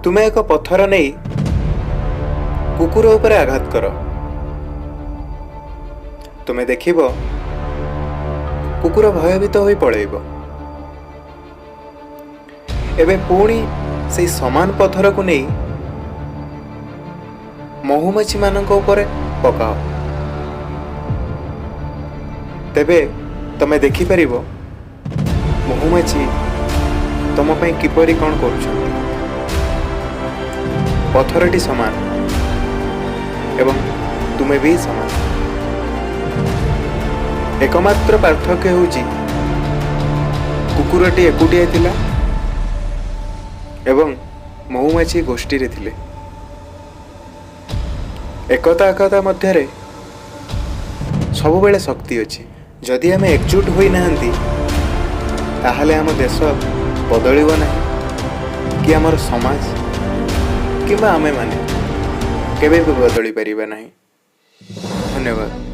ତୁମେ ଏକ ପଥର ନେଇ କୁକୁର ଉପରେ ଆଘାତ କର, ତୁମେ ଦେଖିବ କୁକୁର ଭୟଭୀତ ହୋଇ ପଳେଇବ। ଏବେ ପୁଣି ସେଇ ସମାନ ପଥରକୁ ନେଇ ମହୁମାଛିମାନଙ୍କ ଉପରେ ପକାଅ, ତେବେ ତମେ ଦେଖିପାରିବ ମହୁମାଛି ତମ ପାଇଁ କିପରି କ'ଣ କରୁଛନ୍ତି। ପଥରଟି ସମାନ ଏବଂ ତୁମେ ବି ସମାନ। ଏକମାତ୍ର ପାର୍ଥକ୍ୟ ହେଉଛି କୁକୁରଟି ଏକୁଟିଆ ଥିଲା ଏବଂ ମହୁମାଛି ଗୋଷ୍ଠୀରେ ଥିଲେ। ଏକତା ଏକତା ମଧ୍ୟରେ ସବୁବେଳେ ଶକ୍ତି ଅଛି। ଯଦି ଆମେ ଏକଜୁଟ ହୋଇନାହାନ୍ତି, ତାହେଲେ ଆମ ଦେଶ ବଦଳିବ ନାହିଁ କି ଆମର ସମାଜ କିମ୍ବା ଆମେମାନେ କେବେ ବି ବଦଳି ପାରିବା ନାହିଁ। ଧନ୍ୟବାଦ।